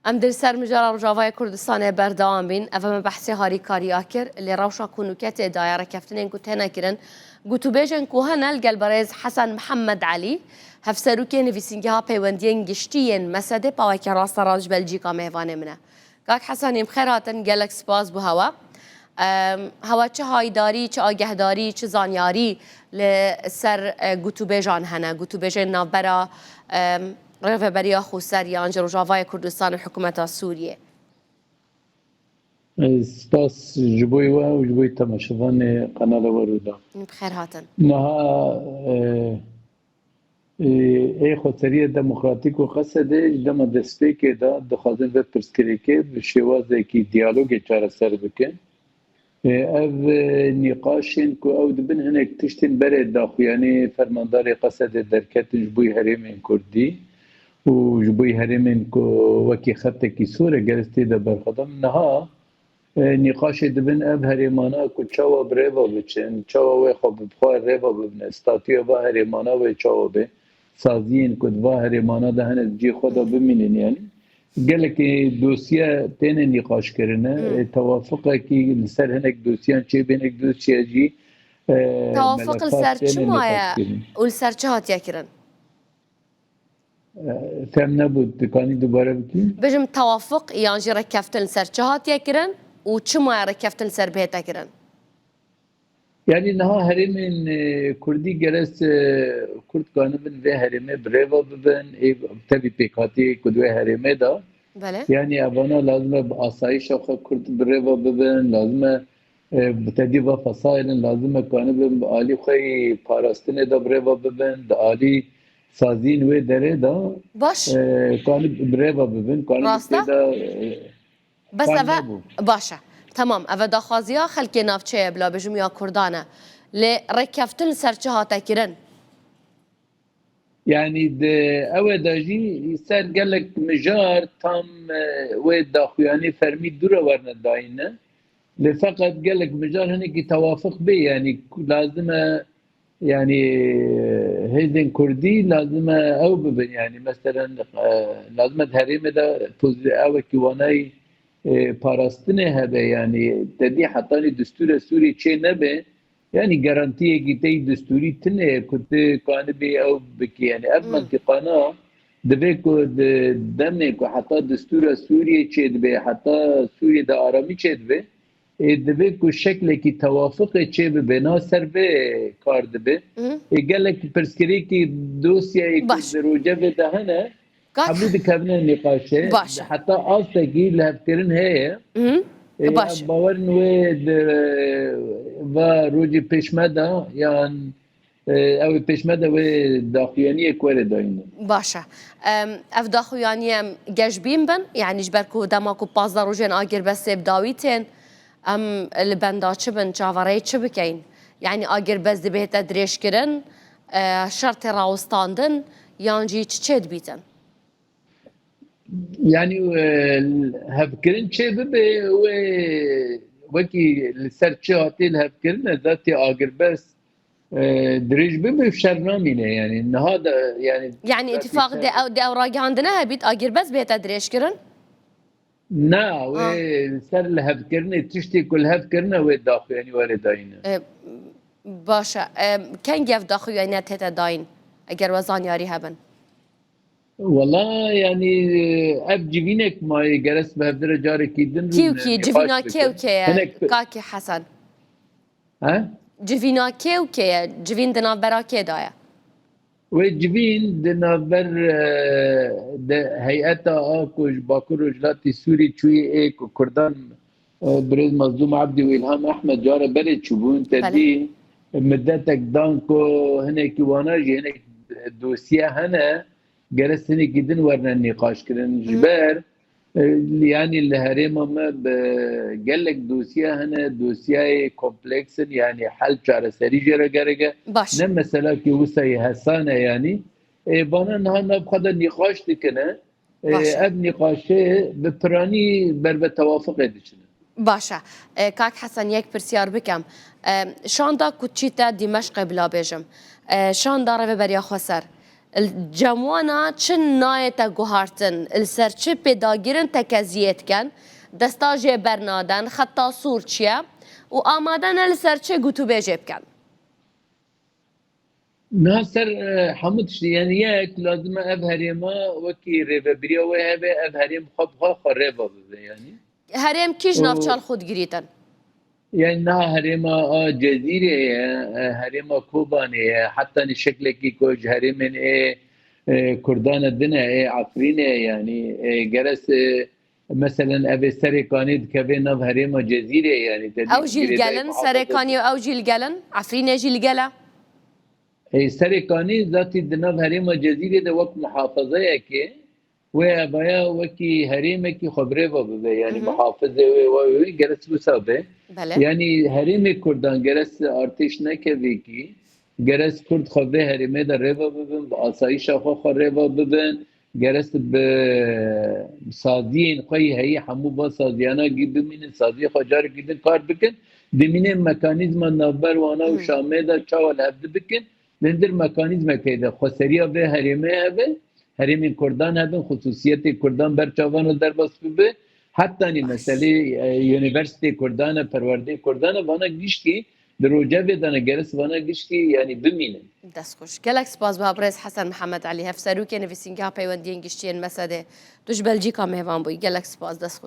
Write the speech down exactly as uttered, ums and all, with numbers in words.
Em di ser mijara Rojavayê Kurdistanê berdewam bîn. Ev me behsê harîkariya kir. Lê rewşa ku nûke tê daye, rêkeftinên ku têne kirin, gotûbêjên ku hene li gel berêz Hesen Mihemed Elî, hevserokê nivîsîngeha peywendiyên giştî yên mesedê, paweke rasterast ji Belcîka mêvanê min e. Kak Hesen, em xêr hatin, gelek spas bo hewe. Em, hewe çi haydarî, çi agehdarî, çi zanyarî li ser, e, gotûbêjan hene, gotûbêjên navbera, em, Rêveberiya Xweser yan ji Rojavayê Kurdistan û hikûmeta Sûriyê? Ez spas ji bo we û ji bo temaşevanê qenala we Rûda. Bi xêr hatin. Niha, e, e, ê Xweseriyê Demokratîk û Qesedê ji dema destpêkê de dixwazin vê pirsgirêkê bi şêwazekî diyalogê çareser bikin. Ev, e, nîqaşên ku ew dibin hinek tiştên berê daxuyanî fermandarê Qesedê derketin ji bo herêmên Kurdî û ji bo herêmên ku wekî xetekî sor e, gerek tê de berxwedam. Niha, e, nîqaşê dibin ev herêmana ku çawa bi rêva biçin, çawa wê xwe bi xwe rêva bibine, statûya va herêmana wê çawa be, saziyên ku di va herêmana de hene di cihê xwe de bimînin, yanî gelekî dosye têne nîqaşkirine. Hmm. E, tewafiqekî li ser hinek dosyan çêbê, hinek dosye jî, e, Tewafiq li melefat ser çi têne maye nîqaşkirin. Û li ser çi hatiye kirin? E, fem nebû, dikanî dubare bikî? Bêjim tewafiq yan jî rêkeftin li ser çi hatiye kirin û çi maye rêkeftin li ser bihête kirin? Yanî niha herêmên, e, Kurdî gerek, e, Kurd kanibin vê herêmê bi rêva bibin, ê tevî pêkhatiyê ku di wê herêmê de. Belê. Yanî evana lazim e bi asayişa xwe Kurd bi rêva bibin, lazim e, e, bi tedî va fesailin, lazim e kanibin bi alî xwe yî parastinê de bi rêva bibin, di alî saziyên wê derê de, Baş. e, kanib bi rêva bibin, kanibin Rast e? tê de, e, Bes Wan eve nebû. Baş e. Temam, eve daxwaziya xelkê navçeyê bila bêjim ya Kurdan e. Lê rêkeftin li ser çi hate kirin? Yanî di ew e de jî ser gelek mijar tam, e, wê daxuyanî fermî dû re werine dayîne. Lê feqet gelek mijar hinekî tewafiq bê, yanî ku lazim e Yanî hêzên Kurdî lazim e ew bibin. Yanî meselen, e, lazim e di herêmê de poz-, ewekî wanayî, e, parastinê hebe. Yanî te dî hetanî destûra Sûriyê çê nebe, yanî garantiyekî tey destûrî tune ye ku tu kanibî ew bikî. Yanî ev Hmm. mentiqana divê ku di demê ku heta destûra Sûriyê çê dibe, heta Sûriyê de aramî çê dibe, Ê, divê ku şeklekî tewafiqê çêbibe, na ser vê kar dibe. Hı. Ê, gelek pirsgirêkî dosyayê ku Baş. di rojevê de hene, Kak- hemû dikevine nîqaşê. Baş. Heta astekî lihevkirin heye. Hı. Ê, Baş. em bawerin wê di va rojê pêşme de yan E, ew ê pêşme de wê daxuyaniyek were dayîne. Baş e. Em, ev daxuyaniyê em geşbîn bin, yanî ji ber ku dema ku pazdeh rojên agirbestê bi dawî tên, em li benda çi bin, çaverêyê çi bikeyin? Yanî agirbest dibête dirêjkirin, e, şer tê rawestandin, yan jî çi çêdibîtin? Yanî, e, hevkirin çê bibe, wê wekî li ser çi hatê li hevkirin e, da tê agirbest, e, dirêj bibe, şer namîne, yanî niha da, yanî Yani îtifaq de ew, de ew ragihandine hebît, agirbest bête dirêjkirin? Na, wê Ha. li ser li hevkirinê, tiştê ku li hev kirine wê daxuyanî were dayîne. E, baş e. E, kengî ev daxuyanî tête dayîn, eger we zanyarî hebin? Wela, yanî, ev civînek maye, gerek bi hevdire carekî din Kî û rûne, kî, nîqaş civîna bikin. Kê û kê ye, Hinek kakî Hesen? He? Civîna kê û kê ye? Civîn di navbera kê de ye? Wê civîn di navber, e, de heyeta a ku ji Bakur Rojhilatî Sûrî çûyî ê ku Kurdan, e, birêz Mazlûm Ebdî û Îlham Ehmed care berê çûbûn, te Belê. dî midetek dan ku hinekî wana jî hinek dosye hene, gerek hinekî din werine nîqaşkirin. Ji Hı. ber, e, yanî li herêma me bi gelek dosye hene, dosyayê kompleks in, yanî hel çareserî jê re gerek e. Baş. Ne mesela ki wisa yê hesan e yanî. E, vana niha nav xwe de nîqaş dikine. E, Baş e. ev nîqaşê bi piranî ber ve tewafiqê diçine. Baş e. E, Kak Hesen, yek pirsyar bikem. E, şanda ku çîte Dîmeşqê bila bêjim. E, şanda Rêveberiya Xweser. Li cem wana çi nayête guhartin, li ser çi pêdagirin tekeziyê dikin, desta jê bernaden, xeta sor çi ye û amade ne li ser çi gotûbêjê bikin? Niha ser e, hemû tiştî, yani yek lazim e ev herêma wekî rêvebiriya wê hebe, ev herêm xwe bi xwe xwe rêva bibe yani. Herêm kî ji navçal xwe digirîtin? Yani niha herêma a Cezîrê ye, e, herêma Kobanê ye, heta nî şeklekî ku ji herêmên ê e, Kurdan e din e, ê Efrînê ye yani, e, geres e, meselen ev ê Serê Kanî dikeve nav herêma Cezîrê ye yani. Te Ew jî li gel in, Serê Kanî û ew jî li gel in, Efrînê jî li gel e. Ê Serê Kanî zatî di nav herêma Cezîrê de wek muhafazeyekê wê evaya wekî herêmekî xwe bi rêva bibe, yani muhafizê wê wa wê geres wisa be. Belê. Yani herêmê Kurdan geres artêş nekevê kî, geres Kurd xwe vê herêmê de rêva bibin, bi asayîşa xwe xwe rêva bibin, geres bi saziyên xwe yî heyî hemû va saziyana gî bimînin, saziyê xwe carekî din kar bikin, dimînin mekanîzma navber wana û Şamê de çawa li hev dibikin, Li hundir mekanîzmek heye de xweseriya vê herêmê hebe, herêmên Kurdan hebin, xusûsiyetê Kurdan ber çavan re derbas bibe, hetanî meselê e, unîversîtê Kurdan e, perwerdeyê Kurdan e, vana gişkî di rojevê de ne, geres vana gişkî yanî bimînin. Dest xweş. Gelek spas, birêz Hesen Mihemed Elî, Hevserokê Nivîsîngeha Peywendiyên Giştî yên Mesedê. Tu ji Belcîka mêvan bûyî. Gelek spas, dest xweş.